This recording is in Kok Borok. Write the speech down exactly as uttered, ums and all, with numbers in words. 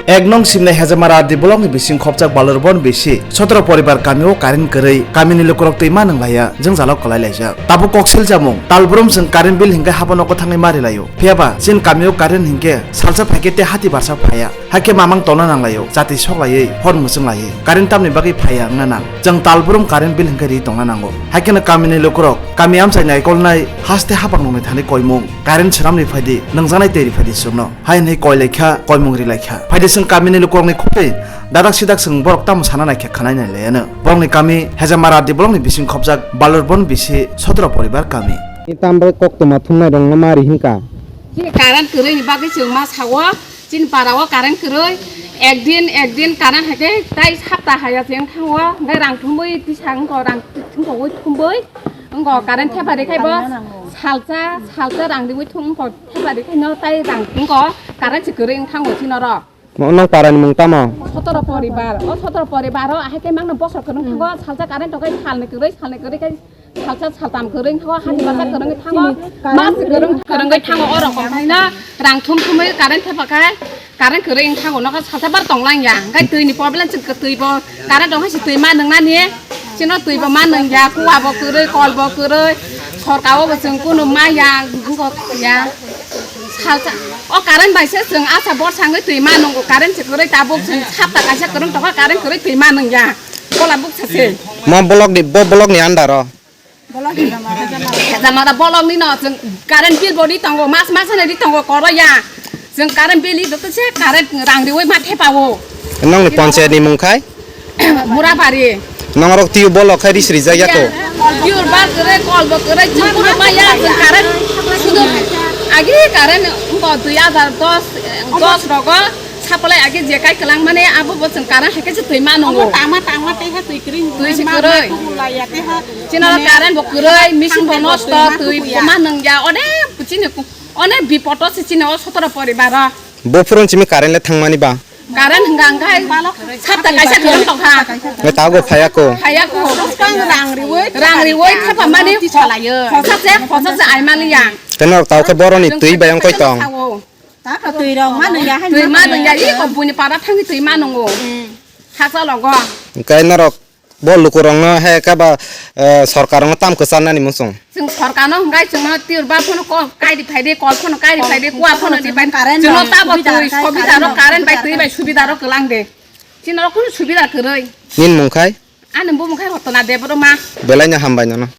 Ek nong simnai Hejamara R D block ni bising khopjak Balurbon bisi sotro poribar kami o current kwrwi, kami ni lukurok twi ma nwnglaiya jwngjalo kwlai laijak. Tabuk kok siljamung, talbrum chwng current bill hinkhe habo nogo thangwi ma rilaio. Phiyaba chini kami o current hinkhe salsa phaikhe tei hati barsa phaiya. Hakhe mamang tongna nanglaio, chati soklaiwi, hor mwchwnglaiwi. Current tamni bagwi phaiya wngna nang. Chwng talbrum current bill hinkhe ri tongna nango. Haikhe no kami ni lukurok, kami amchai naikolnai haste hapang nungni thani koimung. Current swnamni phaidi, nwngjaknai tei ri phaidi chwngno. Hai hwnwi koi lai kha, koimung ri lai kha. Phaidi chwng kamini lukurokni khukti dadak sidak chwng borok tamo sana nai khe khwnai nai lai ano. Borokni kami Hejamara R D blockni bising khopjak Balurbon bisi sotro poribar kami. Ni tambai koktwma thumnai rokno ma ri hinka. Chini current kwrwini bagwi chwng ma sao, chini para o current kwrwi, ekdin, ekdin current hai khe tai sapta haya se wng thango, hwnkhe rang thumwi tisa wngkho, rang thumwi thumwi wngkho, current thepa rikhe bo salsa, salsa rang riwi thum wngkho. Thepari khe no tai rang wngkho, current se kwrwi wng thango chini oro. Mo nang para ni mung tamo? Sotoro poribar, o sotoro poribar o ahai khe mangno bosor kwrwi wng thango, salsa current rok khe salni kwrwi, salni kwrwi khe salsa saltam kwrwi wng thango, hati basa kwrwi wng thango, mas kwrwi kwrwi wng thango, o rok kok khaina rang thum thumwi current thepa khe current kwrwi wng thango, nokha salsa bar tong lang ya, hwnkhe twi ni problem se twi bo current rok hai se twi ma nung nani. Chini twi bo ma nung ya, kua bo kwrwi, kol bo kwrwi, sorkar o bo chwng kunu ma ya, wngkho ya. Salsa, o current bai se chwng asa borsa wngwi twi ma nungo, current se kwrwi tabuk chwng sapta kaisa kwrwng tokha, current kwrwi twi ma nung ya. Bola buksa se. Mo block ni, bo block ni under o. Jamara block ni no chwng current bill bo ri tongo, mas mas ni ri tongo, koro ya. Chwng current bill ri dokto se current rang riwi ma thepa o. Nong ni panchayat ni mung khai? Murabari. Nongrok twi bolok khai ris rijak ya ko? Twi ba kwrwi, kol bo kwrwi, chwng kuno ma ya, chwng current, sudo agi current wngkho dui hajar dos, dos rogo supply agi je kai kwlang mani abo bo chwng current hai khe se twi ma nungo. Tama tama tei ha twi kwrwi. Twi se kwrwi. Chini current bo kwrwi, machine bo nosto, twi bo ma nung ya, onek chini onek bipot o se chini o sotoro poribar o. Bo phurun simi current le thangmani ba? Current hwnka hwnkhe sapta kaisa kwrwng tongkha. Ngai tago phaya ko. Phaya ko. Rang riwi thepa mani khosa se, khosa se aimani ya. Tei norok tao khe boroni twi bayang koi tong. Twi rok ma nung ya, hai twi ma nung ya, i ko buini para thangwi twi ma nungo. Hachalogo. Hwnkhe norok Bo lukurokno hai khe ba, eh, sorkarno tam kwcharnani muchung. Chwng sorkarno hwnkhe chwngno tirba phano ko-, kairi phaidi, kol phano kairi phaidi, kua phano di bai. Chwngno tabo twi subida rok, current bai twi bai subida rok kwlang de. Chini rok kunu subida kwrwi. Nini mung khai? Ani bumung khai Rotona Debbarma. Belai no hambai nono.